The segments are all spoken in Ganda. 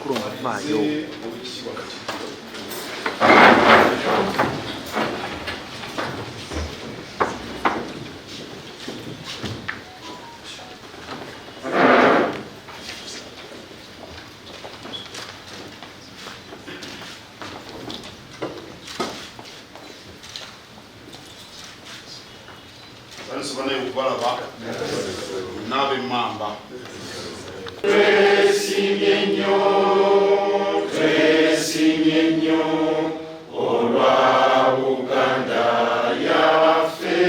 Kulonga faayo. Oweekitiibwa Katikkiro, Nsanyuse banaye okubalaba n'ab'emmamba. Twesimye nnyo, twesimye nnyo olwa Buganda yaffe.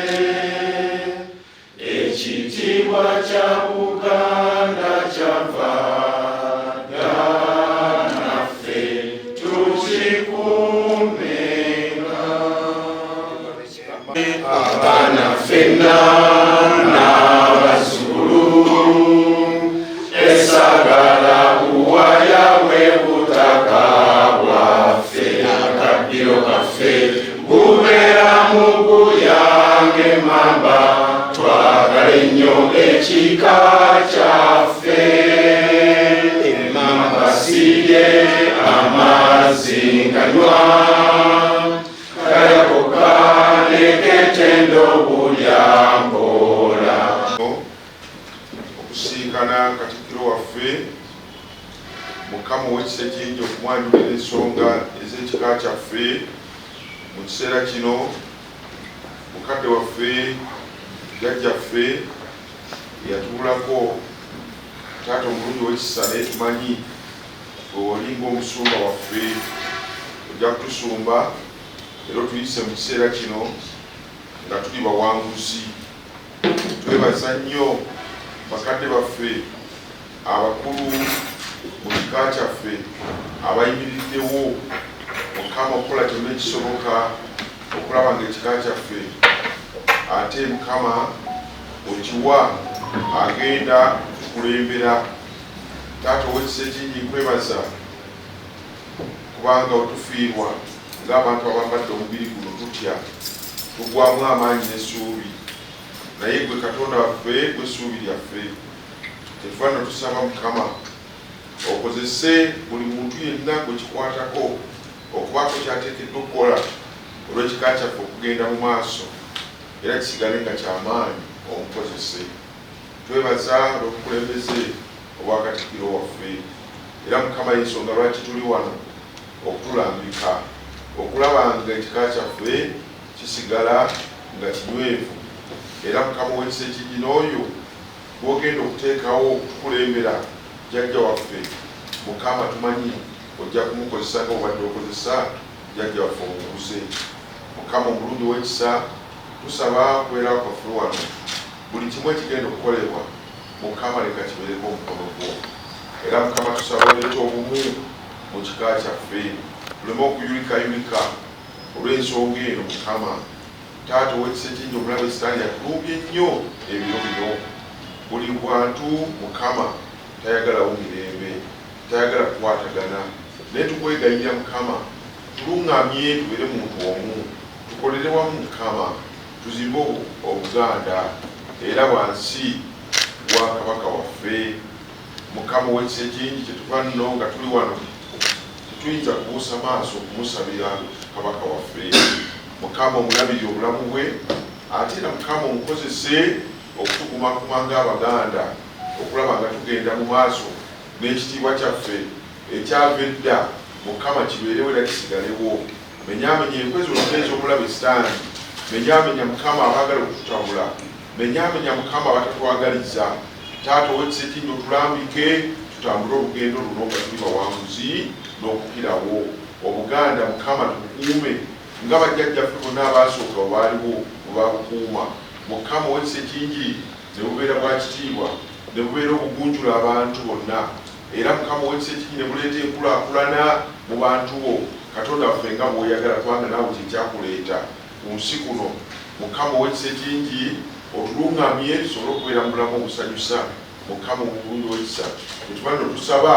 Ekitiibwa kya Buganda kyava dda naffe tukikuumenga. Abaana ffenna n'abazzukulu esagala buwaya bwe butaka bwaffe, akabbiro kaffe bubeera mu guyange mamba, twagale nnyo ekika kyaffe. Emmamba sirye amazzi nganywa kayakoka neketendo bulyampola. Okusinkana Katikkiro waffe, Mukama ow'ekisa ekingi, okumwanjulira ensonga ez'ekika kyaffe mu kiseera kino. Mukadde waffe, jjajjaffe eyatubulako, taata omulungi ow'ekisa, naye tumanyi gwe oli ng'omusumba waffe, ojja kutusumba era otuyise mu kiseera kino nga tuli bawanguzi. Twebaza nnyo bakadde baffe abakulu mu kika kyaffe abayimiriddewo, Mukama, okukola kyonna ekisoboka okulaba nga ekika kyaffe ate Mukama okiwa agenda kutukulembera. Taata ow'ekisa ekingi, nkwebaza kubanga otufiirwa ng'abantu abambadde omubiri guno tutya, tugwamu amaanyi n'essuubi, naye gwe Katonda waffe, gwe ssuubi lyaffe. Kyetuva nno tusaba, Mukama, okozese buli muntu yenna gwe kikwatako okubaako kyateekeddwa okukola olw'ekika kyaffe okugenda mu maaso era kisigale nga kyamaanyi, omukozese. Twebaza olw'obukulembeze obwa Katikkiro waffe era Mukama y'ensonga lwaki tuli wano, okutulambika okulaba nga ekika kyaffe kisigala nga kinywevu. Era Mukama ow'ekisa ekingi, n'oyo gw'ogenda okuteekawo okutukulembera, jjajja waffe, Mukama, tumanyi ojja kumukozesa nga bw'obadde okozesa jjajja waffe omukuze. Mukama omulungi ow'ekisa, tusaba okubeera kwaffe wano, buli kimu ekigenda okukolebwa, Mukama, leka kibeereko omukono gwo. Era Mukama, tusaba oleete obumu mu kika kyaffe, tuleme okuyulikayulika olw'ensonga eno. Mukama taata ow'ekisa ekingi, omulabe Sitaani yatulumbye nnyo ebiro bino. Buli bwantu, Mukama, tayagalawo mirembe, tayagala kukwatagana, naye tukwegayirira, Mukama, tuluŋŋamye tubeere muntu omu, tukolere wamu, Mukama, tuzimbe Obuganda era wansi wa Kabaka waffe. Mukama ow'ekisa ekingi, kyetuva nno nga tuli wano, tetuyinza kubuusa maaso okumusabira Kabaka waffe. Mukama, omulabirire obulamu bwe, ate era Mukama omukozese okutukumakuma ng'Abaganda okulaba nga tugenda mu maaso n'ekitiibwa kyaffe ekyava edda, Mukama, kibeerewo era kisigalewo. Menyaamenya enkwe zonna ez'omulabe Sitaani. Menyaamenya, Mukama, abaagala okututabula. Menyaamenya, Mukama, abatatwagaliza. Taata ow'ekisa ekingi, otulambike tutambule olugendo luno nga tuli bawanguzi n'okukirawo. Obuganda, Mukama, tubukuume nga bajjajjaffe bonna abaasooka bwe baaliwo bwe babukuuma, Mukama ow'ekisa ekingi, ne bubeera bwa kitiibwa, ne bubeera obugunjula abantu bonna, era Mukama ow'ekisa ekingi, ne buleeta enkulaakulana mu bantu bo, Katonda waffe, nga bw'oyagala, kubanga naawe kye kyakuleeta ku nsi kuno. Mukama ow'ekisa ekingi, otuluŋŋamye tusobole okubeera mu bulamu obusanyusa, Mukama omulungi ow'ekisa. Kyetuva nno tusaba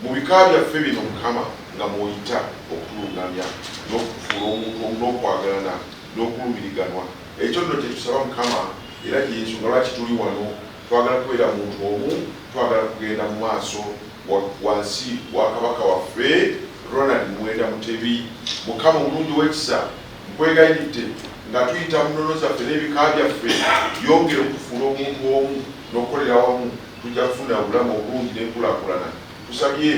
mu bika byaffe bino, Mukama, nga mw'oyita okutuluŋŋamya n'okutufuula omuntu omu n'okwagalana n'okulumiriganwa. Ekyo nno kye tusaba, Mukama, era gye nsonga lwaki tuli wano. Twagala kubeera muntu omu, twagala kugenda mu maaso. Wansi wa Kabaka waffe Ronald Muwenda Mutebi. Mukama omulungi w'ekisa, nkwegayiridde nga tuyita mu nnono zaffe n'ebika byaffe, yongera okutufuula omuntu omu n'okukolera awamu, tujja kufuna obulamu obulungi n'enkulaakulana. Tusabye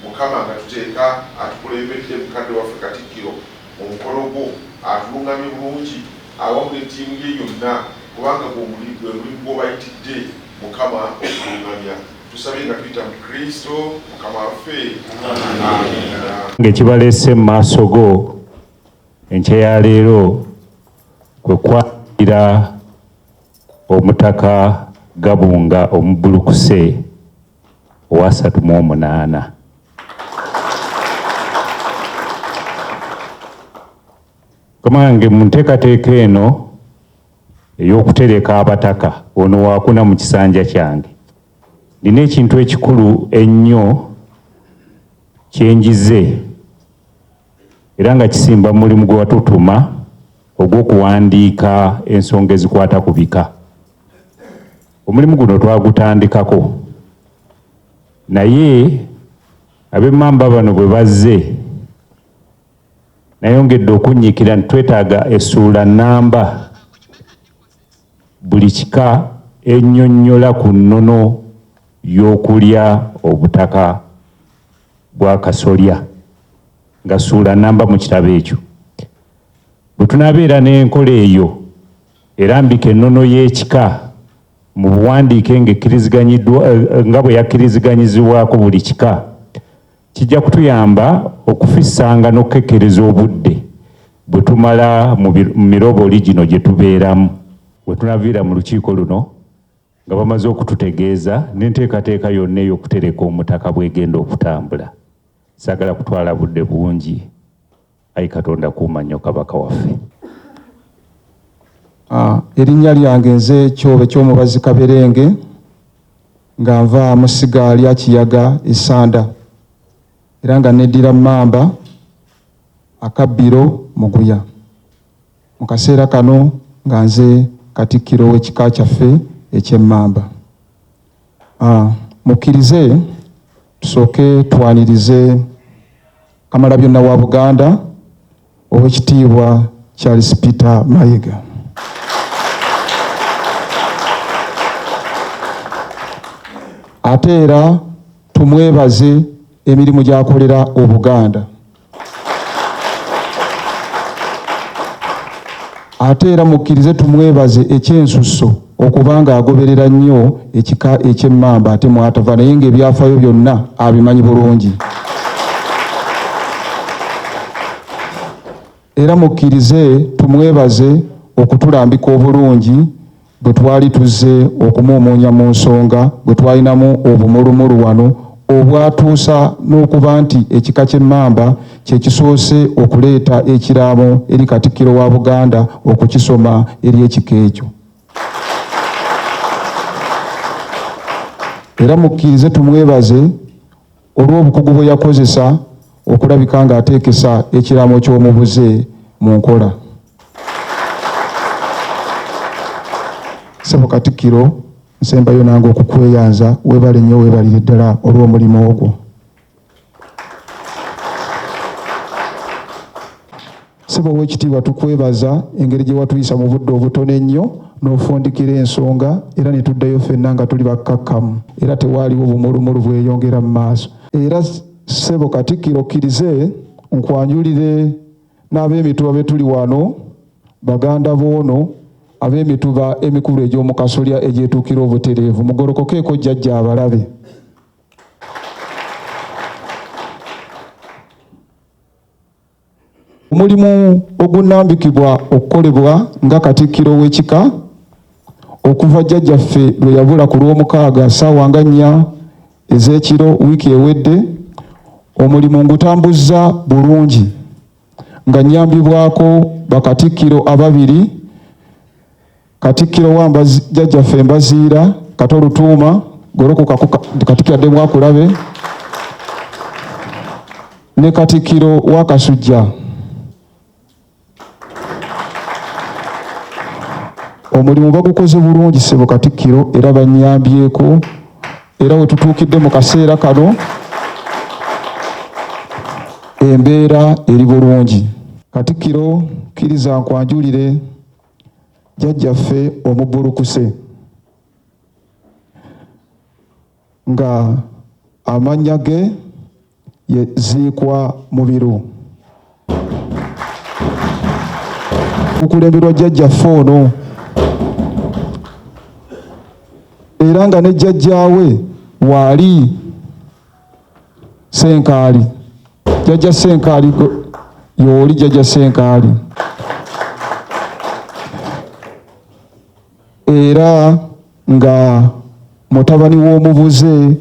Mukama nga tuteeka atukulembedde mukadde waffe Katikkiro mu mukono gwo, atulungamye bulungi awamu ne ttiimu ye yonna, kubanga gwe mulimu gw'obayitidde Mukama okulungamya. Tusabye nga tuyita mu Kristo Mukama waffe. Amiina. Ng'ekibaleese mu maaso go enkya ya leero kwe kwanjulira Omutaka Gabunga Omubbulukuse ow'asatu mu omunaana. Mukama wange, mu nteekateeka eno ey'okutereka abataka, ono waakuna mu kisanja kyange. Nina ekintu ekikulu ennyo kye njize era nga kisimba mu mulimu gwe watutuma ogw'okuwandiika ensonga ezikwata ku bika. Omulimu guno twagutandikako, naye ab'emmamba bano bwe bazze nayongedde okunyiikira nti twetaaga essuula nnamba buli kika ennyonnyola ku nnono y'okulya obutaka bwa kasolya, nga ssuula nnamba mu kitabo ekyo. Bwe tunaabeera n'enkola eyo erambika ennono y'ekika mu buwandiike ng'ekkiriziganyiddwa, nga bwe yakkiriziganyizibwako buli kika, kijja kutuyamba okufissanga n'okukekkereza obudde bwe tumala mu miroboli gino gye tubeeramu. We tunaviira mu lukiiko luno nga bamaze okututegeeza n'enteekateeka yonna ey'okutereka omutaka bw'egenda okutambula. Saagala kutwala budde bungi. Ayi Katonda, kuuma nnyo Kabaka waffe. Erinnya lyange nze Kyobe Kyomubazi Kaberenge, nga nva mu ssiga lya Kiyaga e Ssanda, era nga neddira Mmamba akabbiro Muguya. Mu kaseera kano nga nze Katikkiro w'ekika kyaffe eky'Emmamba. Mukkirize tusooke twanirize Kamalabyonna wa Buganda, Oweekitiibwa Charles Peter Mayiga. Ate era tumwebaze emirimu gy'akolera Obuganda. Ate era mukkirize tumwebaze eky'ensusso okuba ng'agoberera nnyo ekika eky'Emmamba ate mw'atava naye ng'ebyafaayo byonna abimanyi bulungi. Era mukkirize tumwebaze okutulambika obulungi bwe twali tuzze okumuumuunya mu nsonga bwe twalinamu obumulumulu wano obwatuusa n'okuba nti ekika ky'Emmamba kye kisoose okuleeta ekiraamo eri Katikkiro wa Buganda okukisoma eri ekika ekyo. Era mukkirize tumwebaze olw'obukugu bwe yakozesa okulabika ng'ateekesa ekiraamo ky'omubuze mu nkola. Ssebo Katikkiro, nsembayo nange okukweyanza, weebale nnyo weebalire ddala olw'omulimu ogwo. Ssebo Oweekitiibwa, tukwebaza engeri gye watuyisa mu budde obutono ennyo n'ofundikira ensonga era ne tuddayo ffenna nga tuli bakkakkamu era tewaaliwo bumulumulu bweyongera mu maaso. Era Ssebo Katikkiro, okkirize nkwanjulire n'ab'emituba be tuli wano, baganda b'ono ab'emituba emikulu egy'omu kasolya egyetuukira obutereevu. Mugolokokeeko jjajja abalabe. Omulimu ogunnambikibwa okukolebwa nga Katikkiro w'ekika okuva jjajjaffe lwe yabula ku Lwomukaaga ssaawa nga nnya ez'ekiro wiiki ewedde, omulimu ngutambuzza bulungi nga nnyambibwako Bakatikkiro ababiri, Katikkiro wa jjajjaffe Mbaziira Kato Lutuuma, golokoka Katikkiro addemu akulabe, ne Katikkiro wa Kasujja. Omulimu bagukoze bulungi ssebo Katikkiro era bannyambyeko era we tutuukidde mu kaseera kano. Embeera eri bulungi. Katikkiro, kkiriza nkwanjulire jjajjaffe omubbulukuse nga amannya ge ye Ziikwa Mubiru. Kukulemberwa jjajjaffe ono era nga ne jjajjaawe waali Ssenkaali. Jjajja Ssenkaali y'oli jjajja Ssenkaali. Era nga mutabani w'omubuze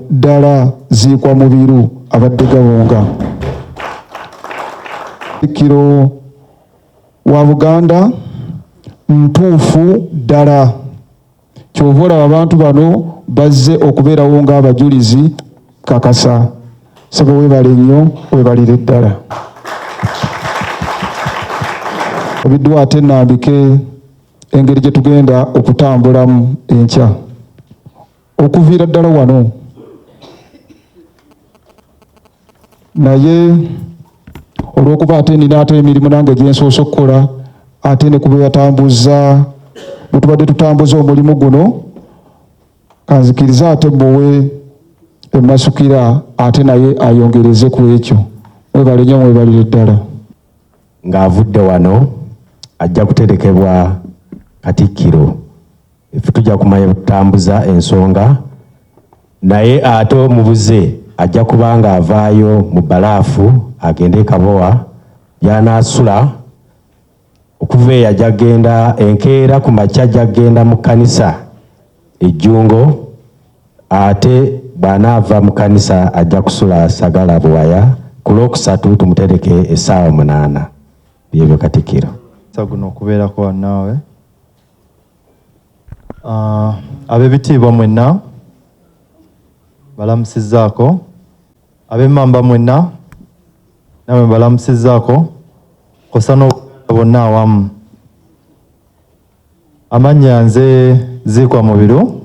ddala Ziikwa Mubiru abadde Gabunga. Katikkiro wa Buganda ntuufu ddala. Ky'ova olaba abantu bano bazze okubeerawo ng'abajulizi kakasa. Ssebo weebale nnyo, weebalire ddala. Obiddwa ate nnambike engeri gye tugenda okutambulamu enkya okuviira ddala wano. Naye olw'okuba ate nina ate emirimu nange gye nsoose okukola ate ne ku bwe yatambuza bwe tubadde tutambuza omulimu guno, kanzikirize ate muwe emasukira ate naye ayongereze ku ekyo. Mwebale nnyo, mwebalire ddala. Ng'avudde wano ajja kuterekebwa Katikkiro. Ffe tujja kumanya tutambuza ensonga, naye ate omubuze ajja kuba ng'avaayo mu bbalaafu agende e Kabowa gy'anaasula. Okuva eyo ajja kugenda enkeera ku makya, ajja kugenda mu kkanisa e Jjungo, ate bw'anaava mu kkanisa ajja kusula Sagala Buwaya. Ku Lwokusatu tumutereke essaawa 8. Byebyo Katikkiro. Guno okubeerako wannaawe. Ab'ebitiibwa mwenna balamusizzaako, ab'emmamba mwenna namwe balamusizzaako, kosa n'Obuganda bonna awamu. Amannya nze Ziikwa Mubiru,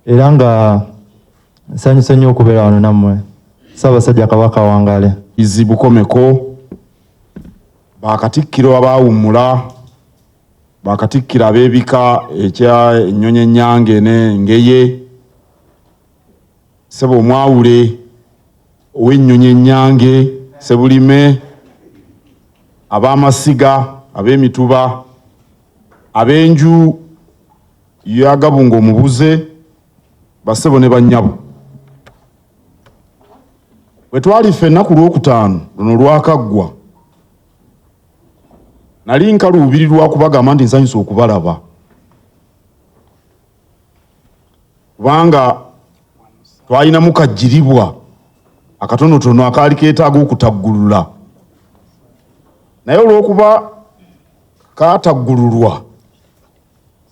era nga nsanyuse nnyo okubeera wano nammwe. Ssaabasajja Kabaka wangale. Izibukomeko bakatikkiro abaawummula, bakatikkiro ab'ebika ekya Ennyonyi Ennyange n'Engeye, ssebo omwawule ow'Ennyonyi Ennyange Sebulime, ab'amasiga, ab'emituba, ab'enju ya Gabunga omubuze, bassebo ne bannyabo. Bwe twali ffenna ku Lwokutaano luno lwakaggwa, nali nkaluubirirwa kubagamba nti nsanyusa okubalaba, kubanga twalinamu kajjiribwa akatonotono akaali keetaaga okutaggulula, naye olw'okuba kaataggululwa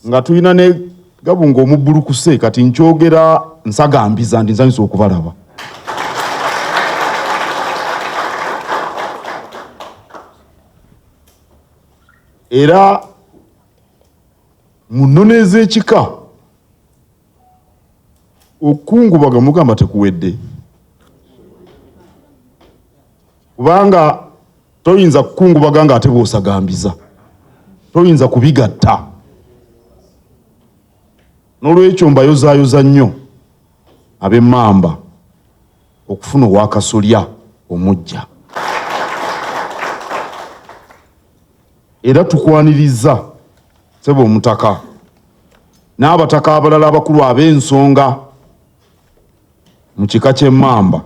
nga tulina ne Gabunga omubbulukuse, kati nkyogera nsagambiza nti nsanyusa okubalaba. Era mu nnono ez'ekika okukungubaga mugamba tekuwedde, kubanga toyinza kukungubaga ng'ate bw'osagambiza, toyinza kubigatta. N'olwekyo mbayozaayoza nnyo ab'emmamba okufuna ow'akasolya omuggya. Era tukwaniriza ssebo omutaka n'abataka abalala abakulu ab'ensonga mu kika ky'emmamba.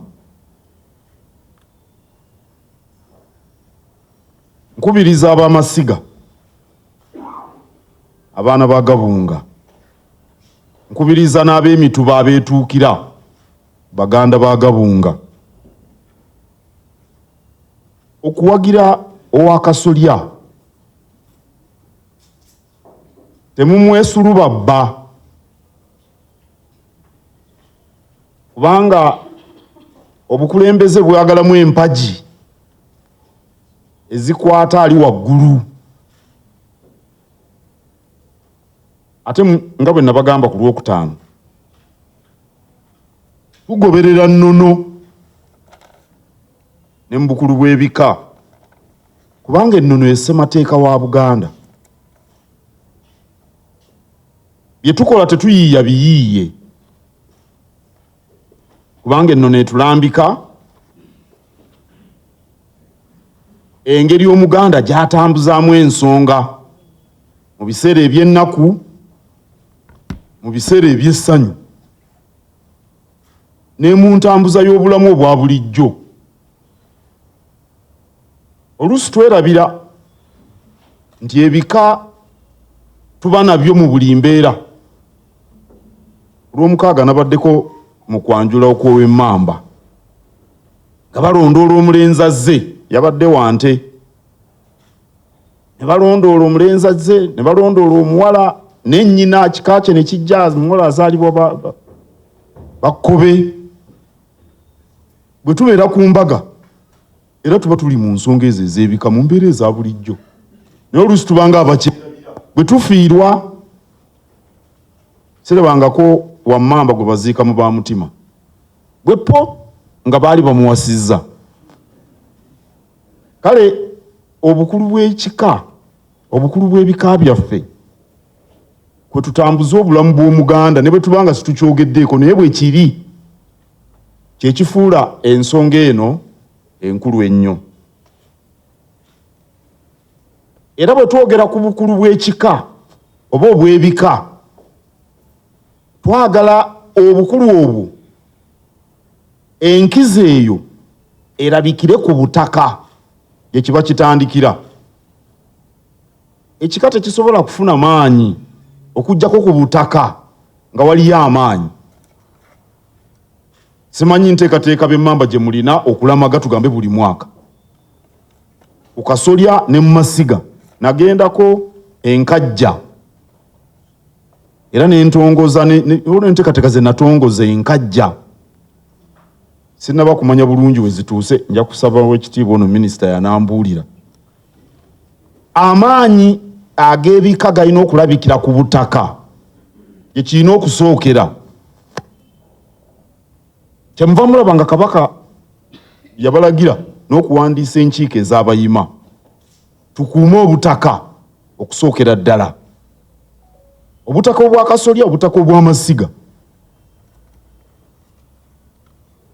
Nkubiriza ab'amasiga, abaana ba Gabunga, nkubiriza n'ab'emituba abeetuukira baganda ba Gabunga okuwagira ow'akasolya. Temumwesuluba bba, kubanga obukulembeze bwagalamu empagi ezikwata ali waggulu. Ate nga bwe nabagamba ku Lwokutaano, Tugoberera nnono ne mu bukulu bw'ebika, kubanga ennono ye ssemateeka wa Buganda. Bye tukola tetuyiiya biyiiye, kubanga ennono etulambika engeri Omuganda gy'atambuzaamu ensonga mu biseera eby'ennaku, mu biseera eby'essanyu, ne mu ntambuza y'obulamu obwa bulijjo. Oluusi twerabira nti ebika tuba nabyo mu buli mbeera. Olwomukaaga nabaddeko mu kwanjula okw'Owemmamba nga balondoola omulenzi azze, yabadde wante, ne balondoola omulenzi azze, ne balondoola omuwala ne nnyina, kika kye ne kijja, omuwala azaalibwa bakkobe. Bwe tubeera ku mbaga era tuba tuli mu nsonga ezo ez'ebika mu mbeera eza bulijjo, naye oluusi tubanga abakyerabira. Bwe tufiirwa, sirebangako wammamba gwe baziika mu bamutima bwe po nga baali bamuwasizza. Kale obukulu bw'ekika, obukulu bw'ebika byaffe kwe tutambuza obulamu bw'Omuganda, ne bwe tuba nga situkyogeddeeko, naye bwe kiri, kye kifuula ensonga eno enkulu ennyo. Era bwe twogera ku bukulu bw'ekika oba obw'ebika, twagala obukulu obwo, enkizo eyo erabikire ku butaka gye kiba kitandikira. Ekika tekisobola kufuna maanyi okuggyako ku butaka nga waliyo amaanyi. Simanyi nteekateeka b'Emmamba gye mulina okulamaga, tugambe buli mwaka ku kasolya ne mu masiga. Nagendako enkajja era nentongoza enteekateeka ze natongoza enkajja, sinnaba kumanya bulungi we zituuse. Nja kusaba ow'ekitiibwa ono minisita yanambuulira. Amaanyi ag'ebika galina okulabikira ku butaka gye kirina okusookera. Kyemuva mulaba nga Kabaka yabalagira n'okuwandiisa enkiiko ez'abayima, tukuume obutaka okusookera ddala, obutaka obwakasolya, obutaka obw'amasiga.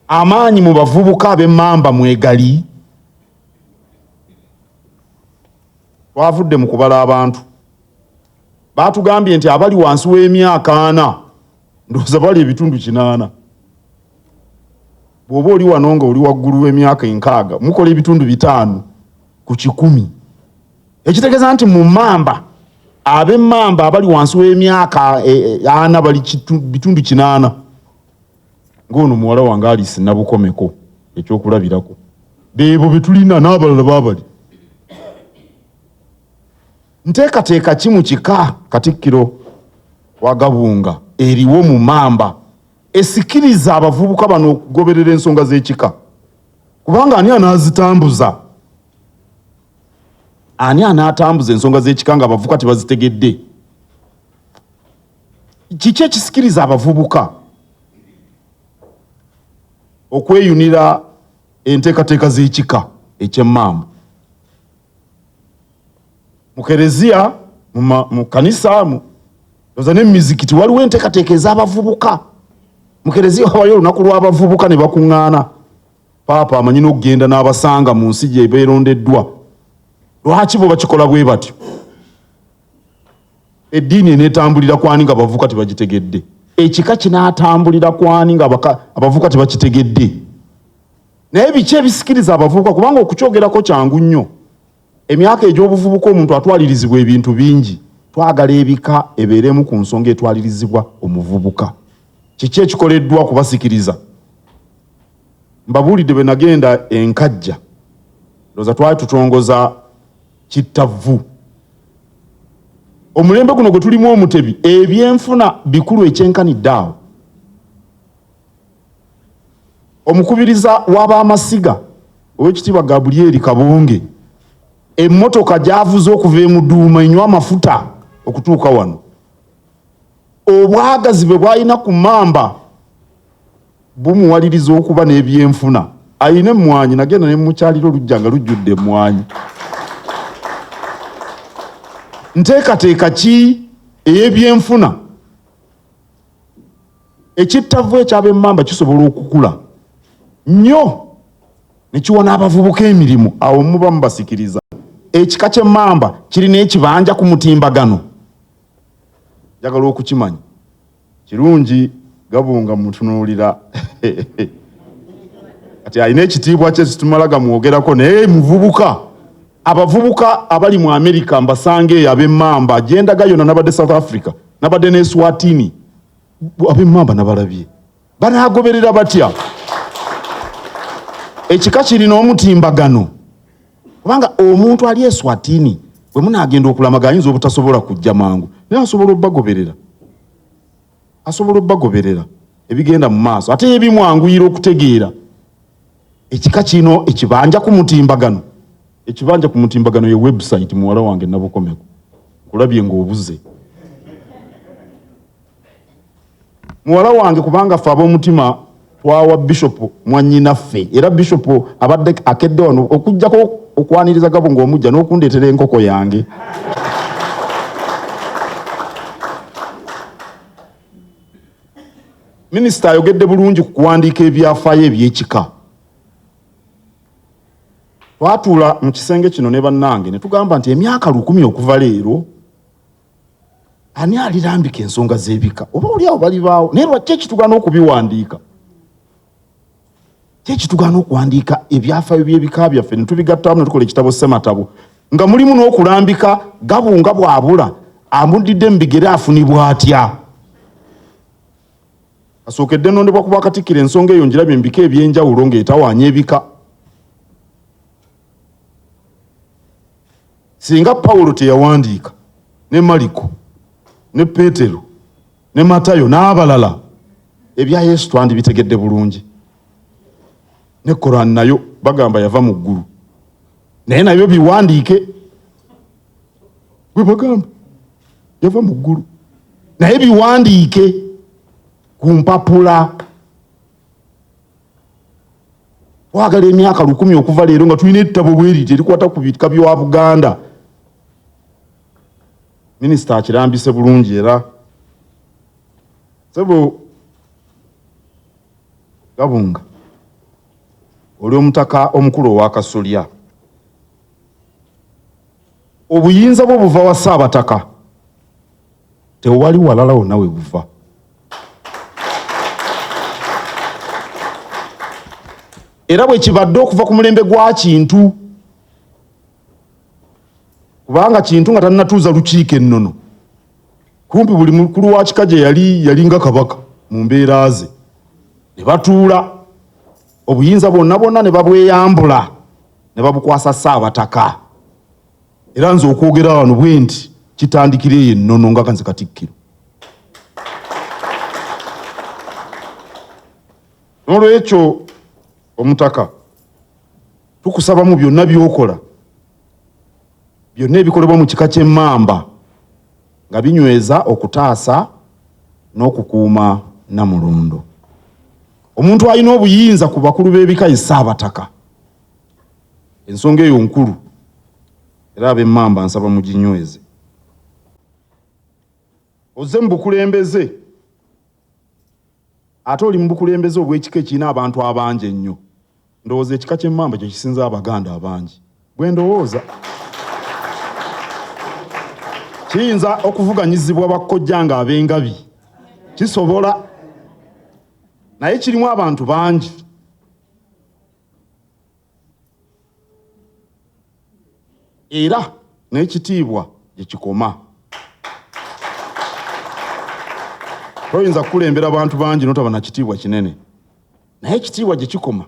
Amaanyi mu bavubuka ab'Emmamba mwegali. Twavudde mu kubala abantu, baatugambye nti abali wansi w'emyaka 40, ndowooza bali ebitundu 80. Bw'oba oli wano nga oli waggulu w'emyaka 60, mukola ebitundu 5 ku 100, ekitegeeza nti mu Mmamba, ab'Emmamba abali wansi w'emyaka 40 bali bitundu 80. Ng'ono muwala wange Alice Nabukomeko ekyokulabirako, beebo be tulina n'abalala baabali. Nteekateeka ki mu kika, Katikkiro wa Gabunga, eriwo mu Mamba esikiriza abavubuka bano okugoberera ensonga z'ekika? Kubanga ani anaazitambuza? Ani anaatambuza ensonga z'ekika nga abavubuka tebazitegedde? Kiki ekisikiriza abavubuka okweyunira enteekateeka z'ekika eky'Emmamba? Mu kereziya, mu kanisa, oza ne mizikiti waliwo enteekateeka ez'abavubuka. Mu kereziya wabayo olunaku lw'abavubuka ne bakuŋŋaana. Paapa amanyi n'okugenda n'abasanga mu nsi gye beerondeddwa. Lwaki bo bakikola bwe batyo? Eddiini eneetambulira kwani nga abavubuka tebagitegedde? Ekika kinaatambulira kwani nga abavubuka tebakitegedde? Naye biki ebisikiriza abavubuka? Kubanga okukyogerako kyangu nnyo. Emyaka egy'obuvubuka omuntu atwalirizibwa ebintu bingi. Twagala ebika ebeeremu ku nsonga etwalirizibwa omuvubuka. Kiki ekikoleddwa okubasikiriza? Mbabuulidde bwe nagenda enkajja, ndowooza twali tutongoza kittavvu. Omulembe guno gwe tulimu omutebi, ebyenfuna bikulu ekyenkanidde awo. Omukubiriza w'abamasiga Owekitiibwa Gabriel Kabonge, emmotoka gy'avuze okuva e Muduuma enywa amafuta okutuuka wano, obwagazi bwe bw'alina ku Mmamba. Bumuwaliriza okuba n'ebyenfuna. Ayina emmwanyi, nagenda ne mukyalira olujja nga lujjudde emmwanyi. Nteekateeka ki ey'ebyenfuna? Ekittavu eky'ab'emmamba kisobola okukula nnyo ne kiwa n'abavubuka emirimu, awo muba mubasikiriza. Ekika ky'emmamba kirina ekibanja ku mutimbagano? Njagala okukimanya. Kirungi Gabunga mutunuulira. Kati alina ekitiibwa kye situmala gamwogerako, naye muvubuka. Abavubuka abali mu Amerika mbasanga eyo ab'emmamba, gye ndaga yonna, nabadde South Africa, nabadde ne Eswatini, ab'emmamba nabalabye. Banaagoberera batya? Ekika kirina omutimbagano, kubanga omuntu ali Eswatini bwe munaagenda okulamaga ayinza obutasobola kujja mangu, naye asobola obbagoberera, asobola obbagoberera ebigenda mu maaso, ate ebimwanguyira okutegeera. Ekika kino ekibanja ku mutimbagano, ekibanja ku mutimbagano ye website. Muwala wange Nabukomeko, nkulabye ng'obuze muwala wange, kubanga ffe ab'omutima twawa Bishop mwannyinaffe, era Bishop abadde akedde wano okujjako okwaniriza Gabo ng'omujja n'okundeetera enkoko yange. Minisita ayogedde bulungi ku kuwandiika ebyafaayo eby'ekika. Twatuula mu kisenge kino ne bannange ne tugamba nti emyaka 1000 okuva leero ani alirambika ensonga z'ebika? Oba oli awo balibaawo, naye lwaki ekitugaana okubiwandiika? Kyekitugaana okuwandiika ebyafaayo by'ebika byaffe ne tubigattamu ne tukola ekitabo Ssematabo nga mulimu n'okulambika Gabunga bw'abula amudidde mu bigere afunibwa atya? Kasookedde nnondebwa ku bwakatikkiro, ensonga eyo ngirabye mu bika eby'enjawulo ng'etawaanya ebika. Singa Pawulo teyawandiika, ne Maliko, ne Peetero, ne Matayo n'abalala, ebya Yesu twandibitegedde bulungi. Ne Koran nayo bagamba yava mu ggulu, naye nayo biwandiike. Bwe bagamba yava mu ggulu, naye biwandiike ku mpapula. Twagala emyaka 1000 okuva leero nga tulina ettabo bweriti erikwata ku bika bya Buganda. Minisita akirambise bulungi. Era sebo Gabunga, oli omutaka omukulu ow'akasolya, obuyinza bwo buva wa Ssaabataka, tewali walala wonna we buva. Era bwe kibadde okuva ku mulembe gwa Kintu, kubanga Kintu nga tannatuuza lukiiko ennono, kumpi buli mukulu wa kika gye yali yalinga kabaka mu mbeera ze, ne batuula obuyinza bwonna bwonna ne babweyambula ne babukwasa Ssaabataka. Era nze okwogera wano bwe nti kitandikira eyo ennono nga kanze Katikkiro. N'olwekyo omutaka, tukusaba mu byonna by'okola, byonna ebikolebwa mu kika ky'emmamba nga binyweza okutaasa n'okukuuma Nnamulondo. Omuntu alina obuyinza ku bakulu b'ebika ye Ssaabataka. Ensonga eyo nkulu, era ab'emmamba nsaba muginyweze. Ozze mu bukulembeze, ate oli mu bukulembeze obw'ekika ekirina abantu abangi ennyo. Ndowooza ekika ky'emmamba kye kisinza Abaganda abangi, bwe ndowooza. Kiyinza okuvuganyizibwa bakkojja nga ab'engabi, kisobola, naye kirimu abantu bangi. Era n'ekitiibwa gye kikoma. Toyinza kukulembera bantu bangi n'otaba na kitiibwa kinene, naye ekitiibwa gye kikoma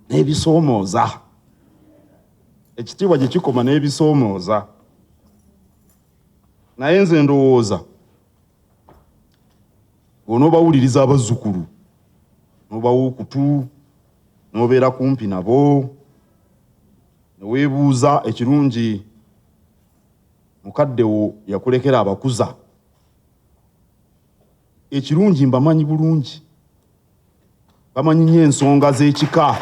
n'ebisoomooza. Ekitiibwa gye kikoma n'ebisoomooza. Naye nze ndowooza bw'onoobawuliriza abazzukulu, n'obawa okutu, n'obeera kumpi nabo, ne weebuuza ekirungi mukadde wo yakulekera abakuza. Ekirungi mbamanyi bulungi. Bamanyi nnyo ensonga z'ekika.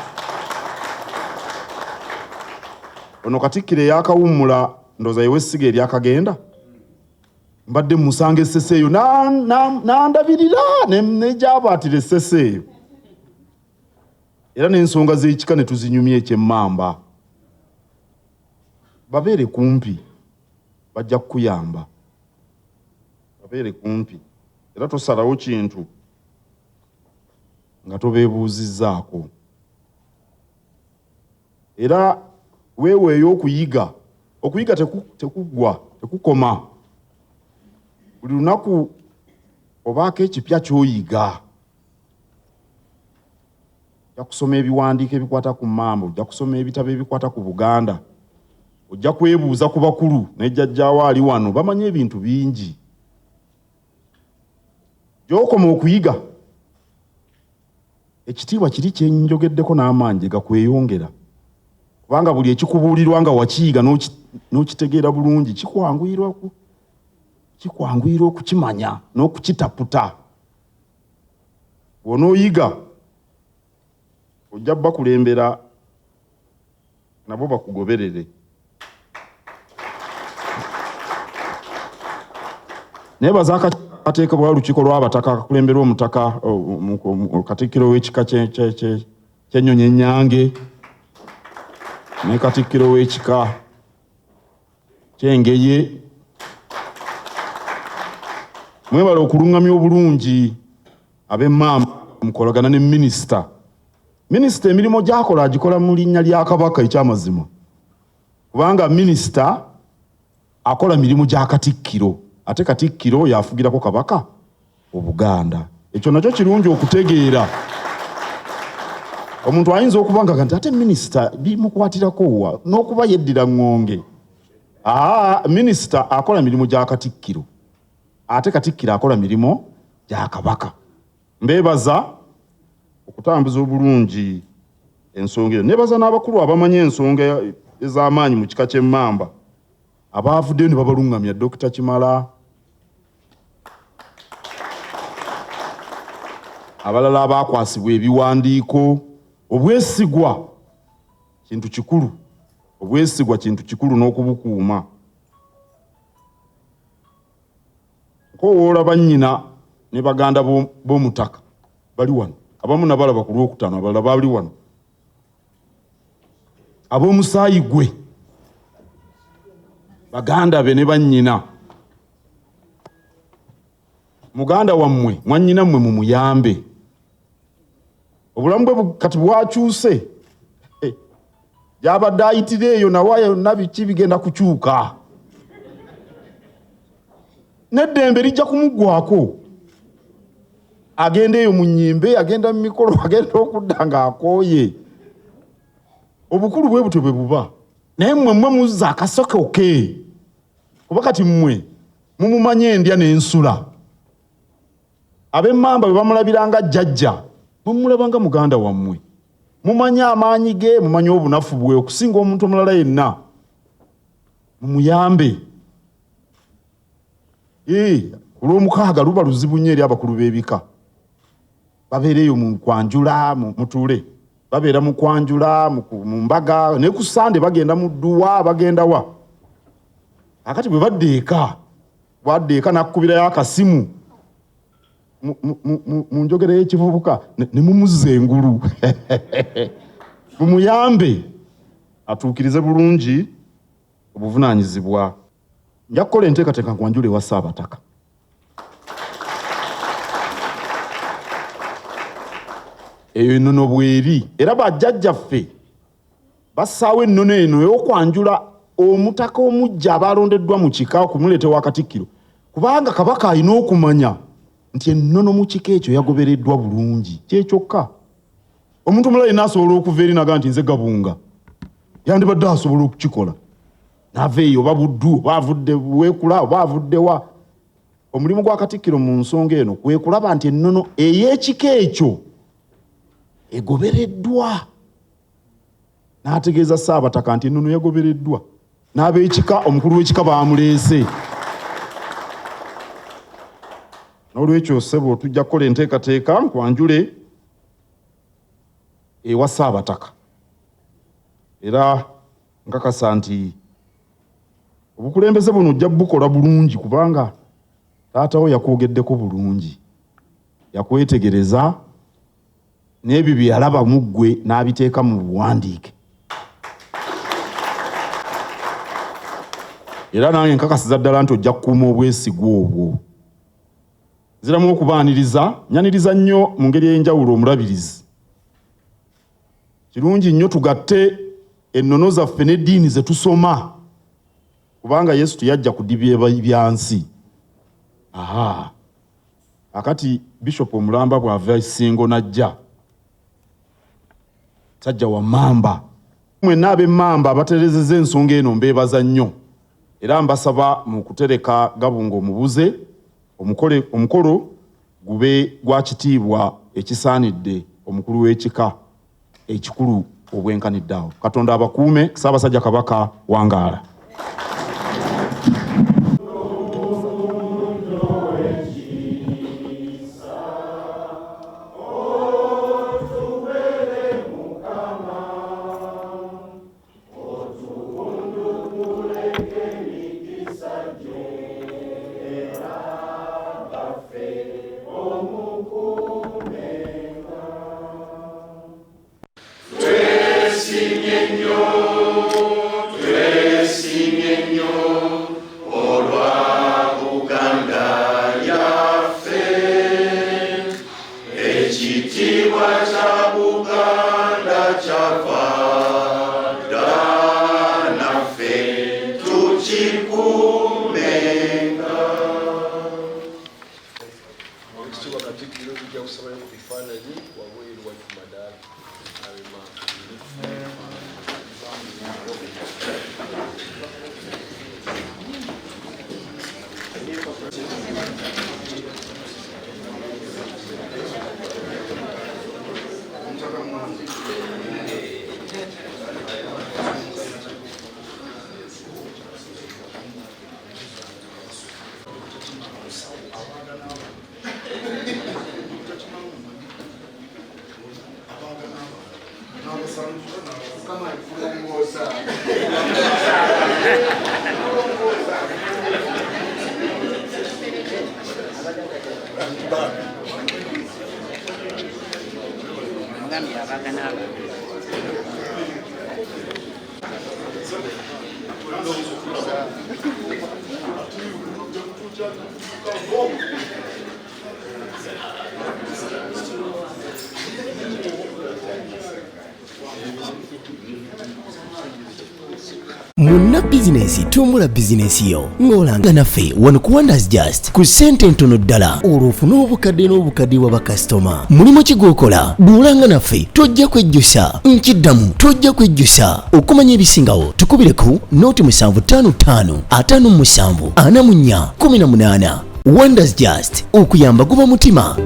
Ono Katikkiro eyakawummula ndowooza ye w'essiga eryakagenda, mbadde mmusanga essese eyo n'andabirira negyabaatira essese eyo, era n'ensonga z'ekika ne tuzinyumya eky'emmamba. Babeere kumpi, bajja kukuyamba. Babeere kumpi, era tosalawo kintu nga tobeebuuzizzaako. Era weeweeyo okuyiga. Okuyiga tekuggwa, tekukoma. Buli lunaku obaako ekipya ky'oyiga. Ojja kusoma ebiwandiiko ebikwata ku mmamba, ojja kusoma ebitabo ebikwata ku Buganda, ojja kwebuuza ku bakulu ne jjajjaawo ali wano, bamanyi ebintu bingi. Gy'okoma okuyiga, ekitiibwa kiri kye njogeddeko n'amaanyi gye gakweyongera, kubanga buli ekikubuulirwa nga wakiyiga n'okitegeera bulungi, kikwanguyira okukimanya n'okukitaputa. Bw'onooyiga ojja bakulembera nabo bakugoberere. Neebaza akateekebwawo olukiiko lw'abataka akakulemberwa omutaka, Katikkiro w'ekika ky'ennyonyi ennyange ne Katikkiro w'ekika ky'engeye. Mwebale okulungamya obulungi ab'emmamba mukolagana ne minisita. Minisita emirimu gy'akola agikola mu linnya lya Kabaka ekyamazima, kubanga minisita akola mirimu gya Katikkiro, ate Katikkiro yafugirako Kabaka Obuganda. Ekyo nakyo kirungi okutegeera. Omuntu ayinza okuba nga nti ate minisita bimukwatirako wa n'okuba yeddira ŋŋonge. Minisita akola mirimu gya Katikkiro, ate Katikkiro akola mirimu gya Kabaka. Mbeebaza okutambuza obulungi ensonga eyo. Neebaza n'abakulu abamanyi ensonga ez'amaanyi mu kika ky'emmamba abaavuddeyo ne babaluŋŋamya, Dokita Kimala, abalala abaakwasibwa ebiwandiiko. Obwesigwa kintu kikulu, obwesigwa kintu kikulu n'okubukuuma. Nkowoola bannyina ne baganda b'omutaka bali wano, abamu nabalaba ku Lwokutaano, abalala bali wano, ab'omusaayi gwe, baganda be ne bannyina. Muganda wammwe, mwannyina mmwe mumuyambe. Obulamu bwe kati bwakyuse, gy'abadde ayitira eyo nawa yonna biki bigenda kukyuka, n'eddembe lijja kumuggwako. Agenda eyo mu nnyimbe, agenda mu mikolo, agenda okudda ng'akooye. Obukulu bwe butyo bwe buba, naye mmwe mmwe muzza akasokoke, kuba kati mmwe mumumanye endya n'ensula. Ab'emmamba bwe bamulabiranga jjajja, mumulabanga muganda wammwe. Mumanye amaanyi ge, mumanye obunafu bwe okusinga omuntu omulala yenna. Mumuyambe. Olw'omukaaga luba luzibu nnyo eri abakulu b'ebika. Babeera eyo mu kwanjula, mutuule. Babeera mu kwanjula, mu mbaga, ne ku Sande bagenda mu dduwa, bagenda wa. Akati bwe badda eka, bwadda eka n'akkubirayo akasimu mu njogera y'ekivubuka, ne mumuzza engulu. Mumuyambe atuukirize bulungi obuvunaanyizibwa. Nja kukola enteekateeka nkwanjule ewa Ssaabataka. Eyo ennono bw'eri, era bajjajjaffe bassaawo ennono eno ey'okwanjula omutaka omuggya aba alondeddwa mu kika okumuleeta ewa Katikkiro, kubanga Kabaka alina okumanya nti ennono mu kika ekyo yagobereddwa bulungi. Kyekyokka. Omuntu omulala yenna asobola okuva eri n'agamba nti nze Gabunga, yandibadde asobola okukikola n'ava eyo oba Buddu oba avudde Weekula oba avudde wa. Omulimu gwa Katikkiro mu nsonga eno kwe kulaba nti ennono ey'ekika ekyo egobereddwa. N'ategeeza Ssaabataka nti ennono yagobereddwa, n'ab'ekika, omukulu w'ekika baamuleese. N'olwekyo ssebo tujja kukola enteekateeka nkwanjule ewa Ssaabataka. Era nkakasa nti obukulembeze buno ojja bukola bulungi kubanga taata wo yakwogeddeko bulungi, yakwetegereza n'ebyo bye yalaba mu ggwe n'abiteeka mu buwandiike. Era nange nkakasiza ddala nti ojja kukuuma obwesigwa obwo. Nziramu okubaaniriza, nyaniriza nnyo mu ngeri ey'enjawulo omulabirizi. Kirungi nnyo tugatte ennono zaffe n'eddiini ze tusoma, kubanga Yesu teyajja kudibya bya nsi. Aha, akati Bishop omulamba bw'ava e Ssingo n'ajja, tajja wa Mmamba. Mwenna ab'Emmamba abatereezezza ensonga eno mbeebaza nnyo era mbasaba mu kutereka Gabunga omubuze, omukolo gube gwa kitiibwa ekisaanidde omukulu w'ekika ekikulu obwenkanidde awo. Katonda abakuume. Ssaabasajja Kabaka wangaala. Twesimye nnyo, twesimye nnyo olwa Buganda yaffe. Ekitiibwa kya Buganda kyava dda naffe tukikuumenga. Oweekitiibwa Katikkiro, tujja kusabayo ku bifaananyi wabweru wali ku madaala ab'emmanga. Munna bizinensi, tumbula bizinensi yo ng'olanga naffe wano ku Wonders Just ku ssente ntono ddala, olwo ofune obukadde n'obukadde bwa bakasitoma. Mulimu ki gw'okola? Bw'olanga naffe tojja kwejjusa. Nkiddamu, tojja kwejjusa. Okumanya ebisingawo tukubire ku noti 755 57 44 18. Wonders Just, okuyamba guba mutima.